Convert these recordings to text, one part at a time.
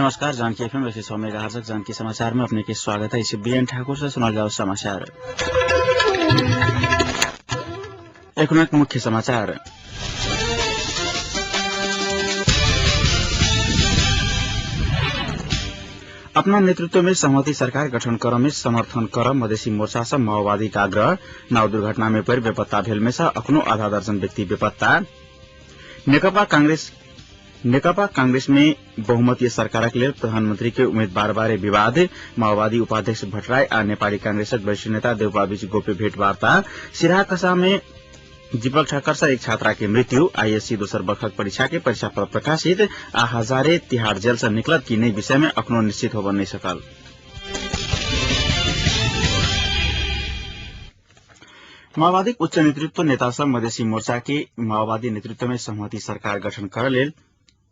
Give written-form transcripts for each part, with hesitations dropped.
नमस्कार, Janaki FM 106 megahertz Janaki समाचार में अपने के स्वागत है। इसे बीएन ठाकुर से सुनल जाओ समाचार। एखनक मुख्य समाचार। अपना नेतृत्व में सहमति सरकार गठन कर में समर्थन कर मधेसी मोर्चा से माओवादी का आग्रह। नाव दुर्घटना में परि बेपत्ता भेल में से अखनो आधा दर्जन व्यक्ति बेपत्ता। नेकपा कांग्रेस में बहुमतीय सरकारक लेल प्रधानमंत्री के उम्मीदवार बारे विवाद। माओवादी उपाध्यक्ष भट्टराई आ नेपाली कांग्रेसक वरिष्ठ नेता देउपा बीच गोप्य भेंटवार्ता। सिराहा में दीपक ठाकर से एक छात्रा के मृत्यु। आईएससी दोसर बर्खक परीक्षा के परीक्षा फल प्रकाशित आ हजारे तिहाड़ जेल से निकलत कि नहीं विषय में अखनो निश्चित होब नहीं सकल। माओवादी उच्च नेतृत्व नेता सब मधेसी मोर्चा के माओवादी नेतृत्व में सहमति सरकार गठन कर लेल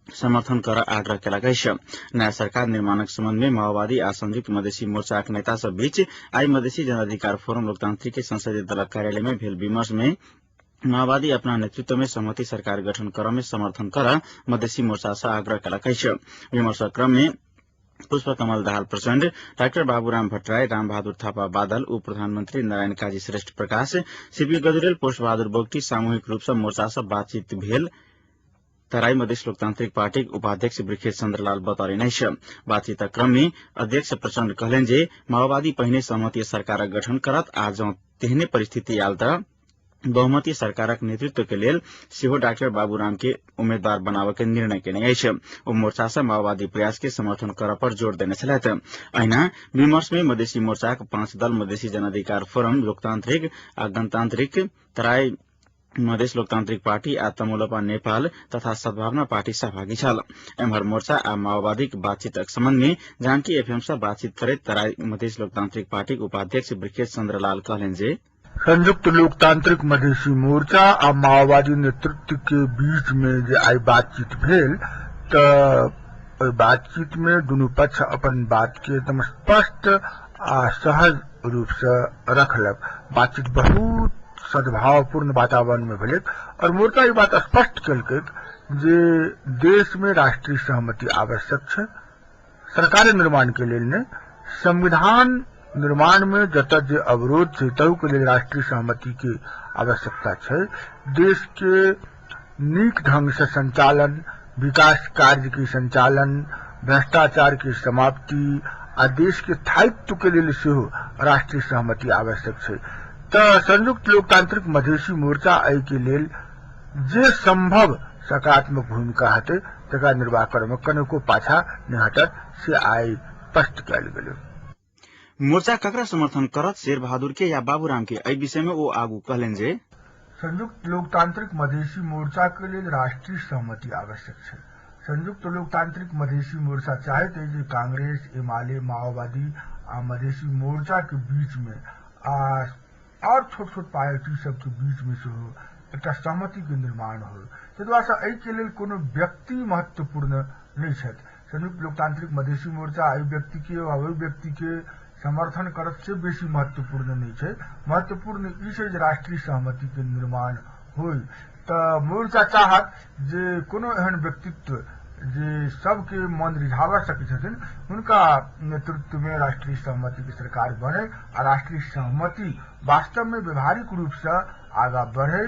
समर्थन कर आग्रह केलक अछि। नया सरकार निर्माणक संबंध में माओवादी आ संयुक्त मधेसी मोर्चाक नेता सब बीच आई मधेसी जनाधिकार फोरम लोकतांत्रिक के संसदीय दलक कार्यालय में भेल विमर्श में माओवादी अपना नेतृत्व में सहमति सरकार गठन कर में समर्थन कर मधेसी मोर्चा से आग्रह केलक अछि। विमर्श क्रम में पुष्प कमल दाहाल प्रचण्ड, डाक्टर बाबूराम भट्टराई, रामबहादुर थापा बादल, उप प्रधानमंत्री नारायण काजी श्रेष्ठ प्रकाश, सीपी गजुरेल, पोष्ट बहादुर बोगटी सामूहिक रूप से मोर्चा से बातचीत भेल तराई मधेस लोकतांत्रिक पार्टीक उपाध्यक्ष वृखेश चन्द्रलाल बतौलनि अछि। बातचीतक क्रम में अध्यक्ष प्रचण्ड कहलनि जे माओवादी पहिने सहमति सरकारक गठन करत आ जँ तेहने परिस्थिति आयल तऽ बहुमतीय सरकारक नेतृत्व के लेल सेहो डाक्टर बाबूराम के उम्मीदवार बनाबय के निर्णय केने अछि। ओ मोर्चा से माओवादी प्रयास के समर्थन करऽ पर जोर देने छलथि। अहिना विमर्श में मधेसी मोर्चाक 5 दल मधेसी जनाधिकार फोरम लोकतांत्रिक आ गणतांत्रिक, तराई मधेस लोकतांत्रिक पार्टी आ तमोलपा नेपाल तथा सद्भावना पार्टी सहभागी छल। एम्हर मोर्चा आ माओवादीक बातचीतक संबंध में जानकी एफएम से बातचीत करैत तराई मधेस लोकतांत्रिक पार्टीक उपाध्यक्ष वृखेश चन्द्रलाल कहलनि जे संयुक्त लोकतांत्रिक मधेसी मोर्चा आ माओवादी नेतृत्व के बीच में जे आई बातचीत भेल तऽ बातचीत में दुनू पक्ष अपन बात के एकदम स्पष्ट आ सहज रूप से रखलक। बातचीत बहुत सद्भावपूर्ण वातावरण में भेलै और मोर्चा ई बात स्पष्ट केलकै जे देश में राष्ट्रीय सहमति आवश्यक छै, सरकार निर्माण के लेल ने, संविधान निर्माण में जतऽ जे अवरोध छै तहु के लेल राष्ट्रीय सहमति के आवश्यकता छै। देश के नीक ढंग से संचालन, विकास कार्य के संचालन, भ्रष्टाचार के समाप्ति आ देश के स्थायित्व के लेल सेहो राष्ट्रीय सहमति आवश्यक छै। तऽ संयुक्त लोकतांत्रिक मधेसी मोर्चा एहि के लेल जे संभव सकारात्मक भूमिका हेतै तकरा निर्वाह करऽ में कनिको पाछा नहि हटत से आइ स्पष्ट कयल गेलै। मोर्चा ककरा समर्थन करत, शेर बहादुर के या बाबूराम के, एहि विषय में ओ आगू कहलनि जे संयुक्त लोकतांत्रिक मधेसी मोर्चा के लेल राष्ट्रीय सहमति आवश्यक छै। संयुक्त लोकतांत्रिक मधेसी मोर्चा चाहैत अछि जे कांग्रेस, एमाले, माओवादी आ मधेसी मोर्चा के बीच में आ और छोट छोट पार्टी सबके बीच में सेहो एकटा सहमति के निर्माण हो। ताहि दुआरे एहि के लेल कोनो व्यक्ति महत्वपूर्ण नहि छथि। संयुक्त लोकतांत्रिक मधेसी मोर्चा एहि व्यक्ति के वा ओहि व्यक्ति के समर्थन करत से बेसी महत्वपूर्ण नहि छै। महत्वपूर्ण ई छै जे राष्ट्रीय सहमति के निर्माण होइ। तऽ मोर्चा चाहत जे कोनो एहन व्यक्तित्व जे सबके मन रिझाबऽ सकै छथिन हुनका नेतृत्व में राष्ट्रीय सहमति के सरकार बने आ राष्ट्रीय सहमति वास्तव में व्यवहारिक रूप से आगा बढ़े,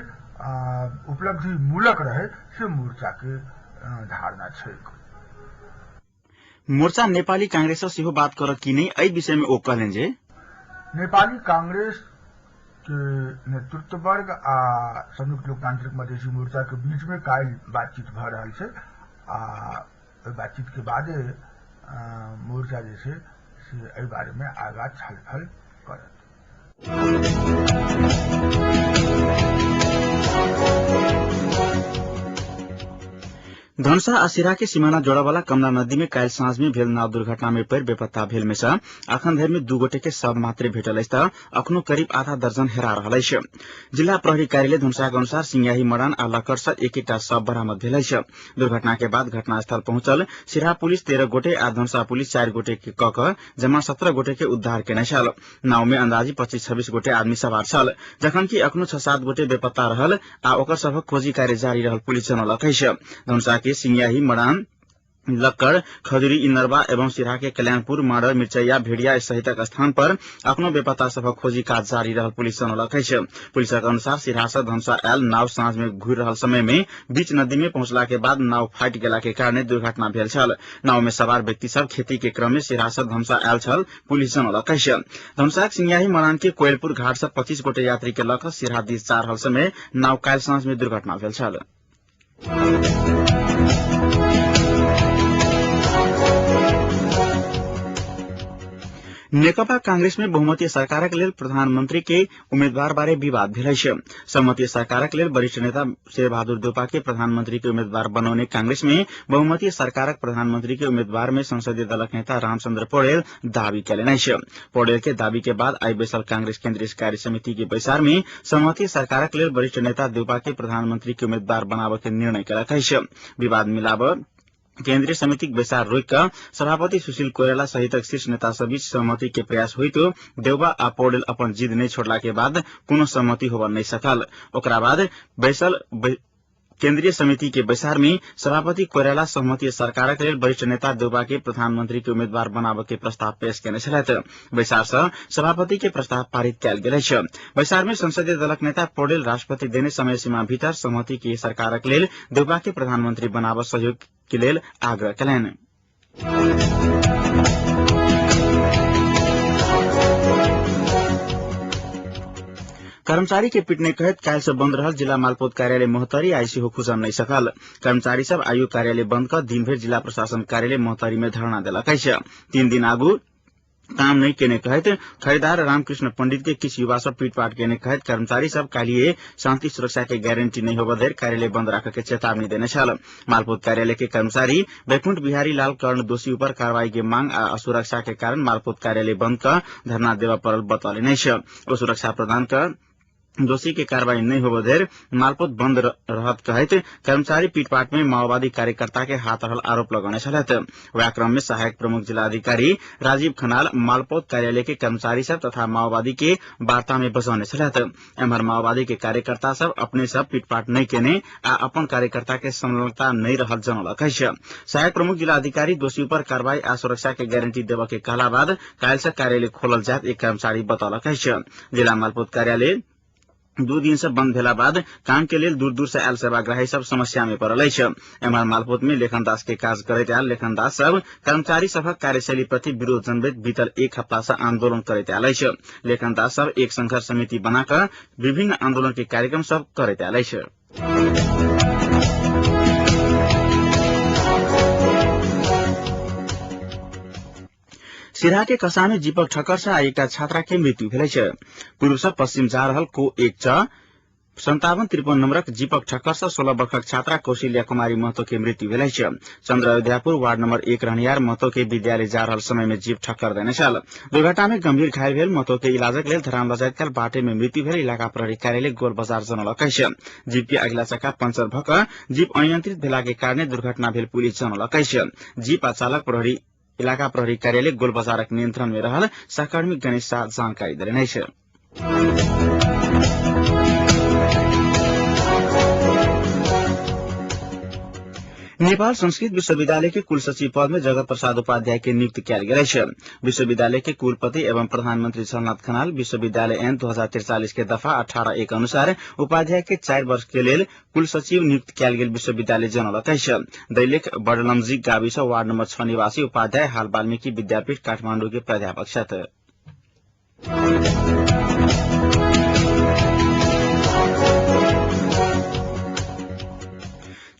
उपलब्धि मूलक रहे से मोर्चा के धारणा छै। मोर्चा नेपाली कांग्रेस से सेहो बात करत कि नहीं, एहि विषय में ओ कहलनि जे नेपाली कांग्रेस के नेतृत्व वर्ग आ संयुक्त लोकतांत्रिक मधेसी मोर्चा के बीच में काल्हि बातचीत भऽ रहल छै आ ओहि बातचीत के बादे मोर्चा जे छै से एहि बारे में आगा छलफल करत। धनुषा आ सिराहा के सिमाना जोड़ावाला कमला नदी में काल्हि साँझ में भेल नाव दुर्घटना में पड़ि बेपत्ता भेल में से अखन धरि में 2 गोटे के शव मात्रे भेटल अछि तऽ अखनो करीब आधा दर्जन हेरा रहल अछि। जिला प्रहरी कार्यालय धनुषा के अनुसार सिंगाही मडान आ लक्कड़ से एक एकटा शव बरामद भेल अछि। दुर्घटना के बाद घटनास्थल पहुंचल सिराहा पुलिस 13 गोटे आ धनुषा पुलिस 4 गोटे के कऽ कऽ जमा 17 गोटे के उद्धार केने छल। नाव में अंदाजी 25-26 गोटे आदमी सवार छल, जखन कि अखनो 6-7 गोटे बेपत्ता रहल आ ओकर सभक खोजी कार्य जारी रहल पुलिस जनौलक अछि। धनुषा के सिंगाही मडान लक्कड़, खजुरी, इनरवा एवं सिरहा के कल्याणपुर, माडर, मिर्चैया, भेड़िया सहितक स्थान पर अखनो बेपत्ता सभक खोजी काज जारी रहल पुलिस जनौलक अछि। पुलिसक अनुसार सिरहा से धनुषा आयल नाव साँझ में घुरि रहल समय में बीच नदी में पहुंचला के बाद नाव फाटि गेला के कारणे दुर्घटना भेल छल। नाव में सवार व्यक्ति सब खेती के क्रम में सिरहा से धनुषा आयल छल पुलिस जनौलक अछि। धनुषाक सिंगाही मरान के कोयलपुर घाट से 25 गोटे यात्री के लऽ कऽ सिरहा दिस जा रहल समय नाव काल्हि साँझ में दुर्घटना भेल छल। नेकपा कांग्रेस में बहुमतीय सरकारक लेल प्रधानमंत्री के उम्मीदवार बारे विवाद भेल अछि। सहमतीय सरकारक लेल वरिष्ठ नेता शेरबहादुर देउपा के प्रधानमंत्री के उम्मीदवार बनौने कांग्रेस में बहुमतीय सरकारक प्रधानमंत्री के उम्मीदवार में संसदीय दलक नेता रामचंद्र पौडेल दावी कयलनि अछि। पौडेल के दावी के बाद आइ बैसल कांग्रेस केन्द्रीय कार्य समिति के बैसार में सहमतीय सरकारक लेल वरिष्ठ नेता देउपा के प्रधानमंत्री के उम्मीदवार बनाबऽ के निर्णय कयलक अछि। विवाद मिलाब केन्द्रीय समितिक बैसार रोकि कऽ सभापति सुशील कोइराला सहितक शीर्ष नेता सब बीच सहमति के प्रयास होइतो देउबा आ पौडेल अपन जिद नहि छोड़ला के बाद कोनो सहमति होबय नहि सकल। ओकरा बाद बैसल केन्द्रीय समिति के बैसार में सभापति कोइराला सहमति सरकारक लेल वरिष्ठ नेता देउबा के प्रधानमंत्री के उम्मीदवार बनाबऽ के प्रस्ताव पेश केने छलथि। बैसार सँ सभापति के प्रस्ताव पारित कयल गेल अछि। बैसार में संसदीय दलक नेता पौडेल राष्ट्रपति देने समय सीमा भीतर सहमति के सरकारक लेल देउबा के प्रधानमंत्री बनाबऽ सहयोग के लेल आग्रह कयलनि। कर्मचारी के पिटने कहैत काल्हि से बंद रहल जिला मालपोत कार्यालय मोहतरी आइ सेहो खुजल नहि सकल। कर्मचारी सब आइयो कार्यालय बंद कऽ दिनभरि जिला प्रशासन कार्यालय मोहतरी में धरना देलक अछि। 3 दिन आगू काम नहि केने कहैत खरीदार रामकृष्ण पंडित के किछु युवा सब पीटपाट केने कहैत कर्मचारी सब काल्हिए शांति सुरक्षा के गारंटी नहि होबऽ धरि कार्यालय बंद राखऽ के चेतावनी देने छल। मालपोत कार्यालय के कर्मचारी वैकुंठ बिहारी लाल कर्ण दोषी ऊपर कार्रवाई के मांग आ असुरक्षा के कारण मालपोत कार्यालय बंद कऽ धरना देबऽ पड़ल बतौलनि अछि। ओ सुरक्षा प्रदान कऽ दोषी के कार्रवाई नहीं होबऽ धरि मालपोत बंद रहत कहैत कर्मचारी पीटपाट में माओवादी कार्यकर्ता के हाथ रहल आरोप लगौने छलथि। वएह क्रम में सहायक प्रमुख जिलाधिकारी राजीव खनाल मालपोत कार्यालय के कर्मचारी सब तथा माओवादी के वार्ता में बजौने छलथि। एम्हर माओवादी के कार्यकर्ता सब अपने सब पीटपाट नहीं केने आ अपन कार्यकर्ता के संलग्नता नहीं रहल जनौलक अछि। सहायक प्रमुख जिलाधिकारी दोषी ऊपर कार्रवाई आ सुरक्षा के गारंटी देबऽ के कहला बाद काल्हि से कार्यालय खोलल जायत एक कर्मचारी बतौलक अछि। जिला मालपोत कार्यालय 2 दिन से बंद भेला बाद काम के लेल दूर दूर से आयल सेवाग्राही सब समस्या में पड़ल अछि। एम्हर मालपोत में लेखनदास के काज करैत आयल लेखनदास सब कर्मचारी सभक कार्यशैली प्रति विरोध जनबैत बीतल 1 हप्ता से आंदोलन करैत आयल अछि। लेखनदास सब एक संघर्ष समिति बना कऽ विभिन्न आंदोलन के कार्यक्रम सब करैत आयल अछि। सिरहा के कसामे जीपक ठक्कर से आइ एकटा छात्रा के मृत्यु भेल अछि। पूर्व से पश्चिम जा रहल को 1 च 5753 नम्बरक जीपक ठक्कर से 16 वर्षक छात्रा कौशल्या कुमारी महतो के मृत्यु भेल अछि। चंद्र अयोध्यापुर वार्ड नंबर 1 रहनिहार महतो के विद्यालय जा रहल समय में जीप ठक्कर देने छल। दुर्घटना में गंभीर घायल भेल महतो के इलाजक लेल धरान लजाइत काल बाटे में मृत्यु भेल इलाका प्रहरी कार्यालय गोल बजार जनौलक अछि। जीप के अगिला चक्का पंचर भऽ कऽ जीप अनियंत्रित भेला के कारणे दुर्घटना भेल पुलिस जनौलक अछि। जीप आ चालक प्रहरी इलाका प्रहरी कार्यालय गोल बजारक नियंत्रण में रहल सहकर्मी गणेश शाह जानकारी देलनि अछि। नेपाल संस्कृत विश्वविद्यालय के कुलसचिव पद में जगत प्रसाद उपाध्याय के नियुक्त कयल गेल अछि। विश्वविद्यालय के कुलपति एवं प्रधानमंत्री झलनाथ खनाल विश्वविद्यालय ऐन 2043 के दफा 18(1) अनुसार उपाध्याय के 4 वर्ष के लेल कुलसचिव नियुक्त कयल गेल विश्वविद्यालय जनौलक अछि। दैलेख बडलमजी गाविस वार्ड नम्बर 6 निवासी उपाध्याय हाल वाल्मीकि विद्यापीठ काठमाडौँ के प्राध्यापक छथि।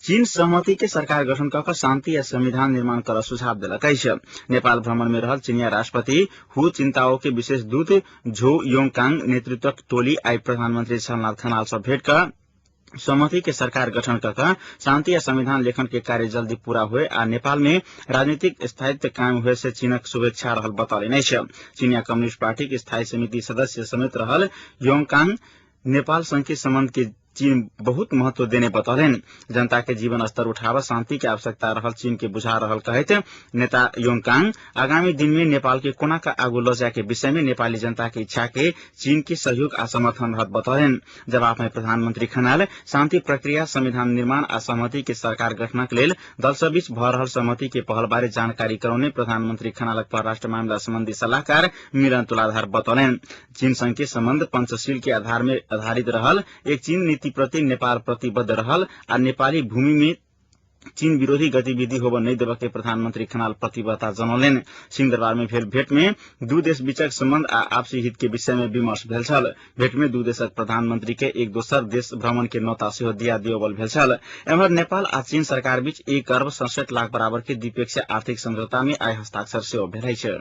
चीन सहमति के सरकार गठन कऽ कऽ शान्ति आ संविधान निर्माण करऽ सुझाव देलक अछि। नेपाल भ्रमण में रहल चीनिया राष्ट्रपति हु चिन्ताओ के विशेष दूत झो योङकाङ नेतृत्वक टोली आइ प्रधानमंत्री झलनाथ खनाल सँ भेट कऽ सहमति के सरकार गठन कऽ कऽ शान्ति आ संविधान लेखन के कार्य जल्दी पूरा हुए आ नेपाल में राजनीतिक स्थायित्व कायम हुए से चीनक शुभेच्छा रहल बतौलनि अछि। चीनिया कम्युनिस्ट पार्टी के स्थायी समिति सदस्य समेत रहल योङकाङ नेपाल संघ के सम्बन्ध के चीन बहुत महत्व देने बतौलनि। जनता के जीवन स्तर उठाव शांति के आवश्यकता रहल चीन के बुझा रहल कहैत नेता योङकाङ आगामी दिन में नेपाल के कोना का आगू ल जाय के विषय में नेपाली जनता के इच्छा के चीन के सहयोग आ समर्थन रहत बतौलनि। जवाब में प्रधानमंत्री खनाल शान्ति प्रक्रिया, संविधान निर्माण आ सहमति के सरकार गठनक लेल दल सब बीच भ रहल सहमति के पहल बारे जानकारी करौने प्रधानमंत्री खनालक परराष्ट्र मामिला सम्बन्धी सल्लाहकार मिलन तुलाधार बतौलनि। चीन संग के सम्बन्ध पंचशील के आधार में आधारित रहल एक चीन नीति प्रति नेपाल प्रतिबद्ध रहल आ नेपाली भूमि में चीन विरोधी गतिविधि होब नहीं देबय के प्रधानमंत्री खनाल प्रतिबद्धता जनौलनि। सिंहदरबार में भेल भेंट में दू देश बीचक सम्बन्ध आ आपसी हित के विषय में विमर्श भेल छल। भेंट में दू देशक प्रधानमंत्री के एक दोसर देश भ्रमण के नौता सेहो दिया दियोबल भेल छल। एम्हर नेपाल आ चीन सरकार बीच 1 अरब 67 लाख बराबर के द्विपक्षीय आर्थिक समझौता में आइ हस्ताक्षर सेहो भेल अछि।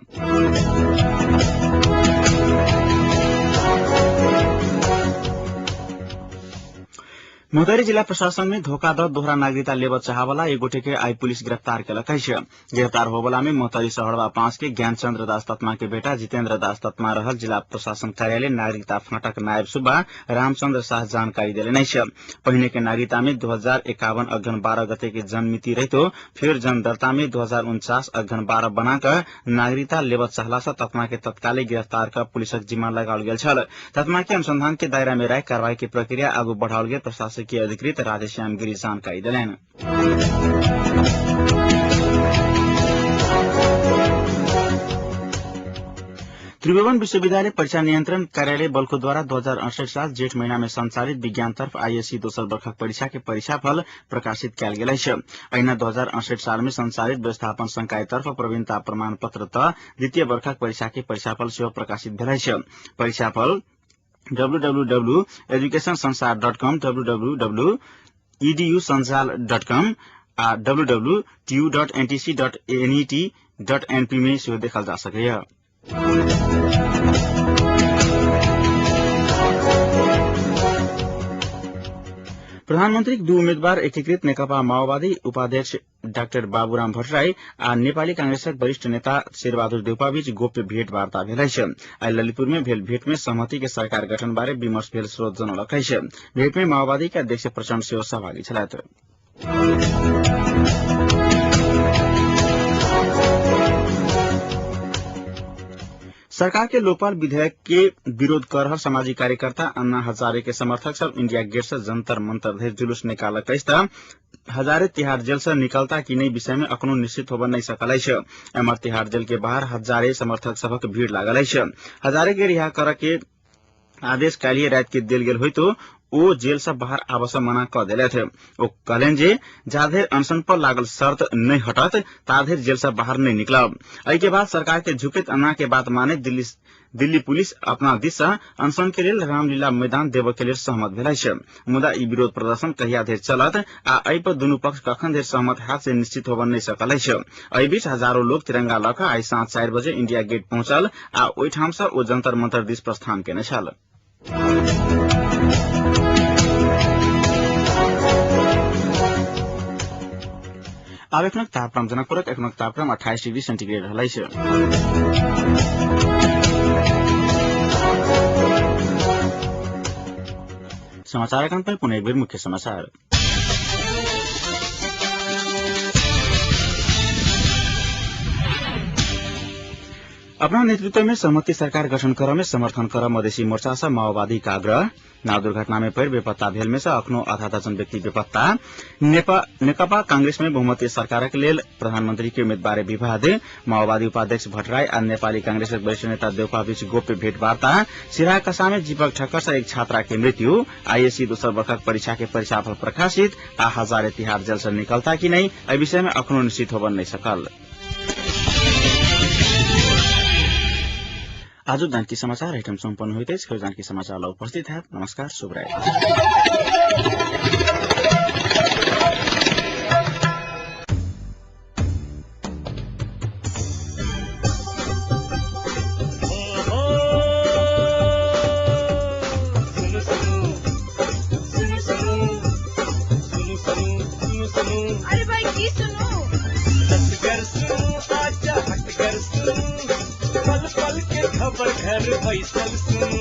महोत्तरी जिल्ला प्रशासन में धोखा द दोहरा नागरिकता लेब चाहवाला एक गोटे के आइ पुलिस गिरफ्तार केलक अछि। गिरफ्तार होबला में महोत्तरी सहरवा 5 के ज्ञानचन्द्र दास तत्मा के बेटा जितेन्द्र दास तत्मा रहल जिला प्रशासन कार्यालय नागरिकता फाटक नायब सुब्बा रामचन्द्र शाह जानकारी देलनि अछि। पहिने के नागरिकता में 2051 अघन 12 गते के जन्ममिति रहितो फेर जनदर्ता में 2049 अघन 12 बना क नागरिकता लेब चाहला से तत्मा के तत्कालै गिरफ्तार क पुलिसक जिम्मा लगाओल गेल छल। तत्मा के अनुसंधान के दायरा में राखि कार्रवाई के प्रक्रिया आगू बढ़ाओल गेल प्रशासन के अधिकृत राधेश्याम गिरी जानकारी देलनि। त्रिभुवन विश्वविद्यालय परीक्षा नियंत्रण कार्यालय बल्खुद्वारा 2068 साल जेठ महीना में संचालित विज्ञान तर्फ आईएससी दोसर वर्षक परीक्षा के परीक्षाफल प्रकाशित कयल गेल अछि। अहिना 2068 साल में संचालित व्यवस्थापन संकाय तर्फ प्रवीणता प्रमाण पत्र त द्वितीय वर्षक परीक्षा के परीक्षाफल सेहो प्रकाशित भेल अछि। परीक्षाफल www.educationsansar.com, www.edusanjal.com आ www.tu.ntc.net.np में सेहो देखल जा सकैए। प्रधानमंत्रीक दू उम्मीदवार एकीकृत नेकपा माओवादी उपाध्यक्ष डाक्टर बाबूराम भट्टराई आ नेपाली कांग्रेसक वरिष्ठ नेता शेरबहादुर देउपा बीच गोप्य भेंट वार्ता भेल अछि। आइ ललितपुर में भेल भेंट में सहमति के सरकार गठन बारे विमर्श भेल स्रोत जनौलक अछि। भेंट में माओवादी के अध्यक्ष प्रचण्ड सेहो सहभागी छलथि। सरकार के लोकपाल विधेयक के विरोध कर रहल सामाजिक कार्यकर्ता अन्ना हजारे के समर्थक सब इंडिया गेट से जंतर मंतर धरि जुलूस निकालक अछि त हजारे तिहाड़ जेल से निकलता कि नहीं विषय में अखनो निश्चित होबय नहीं सकल अछि। एम्हर तिहाड़ जेल के बाहर हजारे समर्थक सभक भीड़ लागल अछि। हजारे के रिहा करऽ के आदेश काल्हि राति के देल गेल होइतो ओ जेल से बाहर आबऽ से मना कऽ देलथि। ओ कहलनि जे जाधरि अनशन पर लागल शर्त नहि हटत ताधरि जेल से बाहर नहि निकलब। एहि के बाद सरकार के झुकैत अन्ना के बात माने दिल्ली पुलिस अपना दिस से अनशन के लेल रामलीला मैदान देबऽ के लेल सहमत भेल अछि। मुदा ई विरोध प्रदर्शन कहिया धरि चलत आ एहि पर दुनू पक्ष कखन धरि सहमत हैत से निश्चित होबऽ नहि सकल अछि। एहि बीच हजारों लोग तिरंगा लऽ कऽ आइ साँझ 4 बजे इंडिया गेट पहुंचल आ ओहिठाम से ओ जंतर मंतर दिस प्रस्थान केने छल। आब एखनक तापक्रम जनकपुरक एखनक तापक्रम 28 डिग्री सेंटीग्रेड रहल अछि। समाचारक अंत में पुनः एक बेर मुख्य समाचार। अपना नेतृत्व में सहमति सरकार गठन कर में समर्थन कर मधेसी मोर्चा से माओवादी का आग्रह। नाव दुर्घटना में पड़ बेपत्ता भेल में से अखनो आधा दर्जन व्यक्ति बेपत्ता। नेकपा कांग्रेस में बहुमतीय सरकारक लेल प्रधानमंत्री के उम्मीदवार विवाद। माओवादी उपाध्यक्ष भट्टराई आ नेपाली कांग्रेसक वरिष्ठ नेता देउपा बीच गोप्य भेंटवार्ता। सिराकसा में दीपक ठक्कर से एक छात्रा के मृत्यु। आईएससी दोसर वर्षक परीक्षा के परीक्षाफल प्रकाशित आ हजारे तिहाड़ जेल से निकलता कि नहीं एहि विषय में अखनो निश्चित होबय नहीं सकल। आज जानकी समाचार एहिठाम सम्पन्न होइत अछि। जानकी समाचार ल उपस्थित है। नमस्कार, शुभ रात्रि। अरे भाई की सुनू, पल पल के खबर घर बैसल सुनू।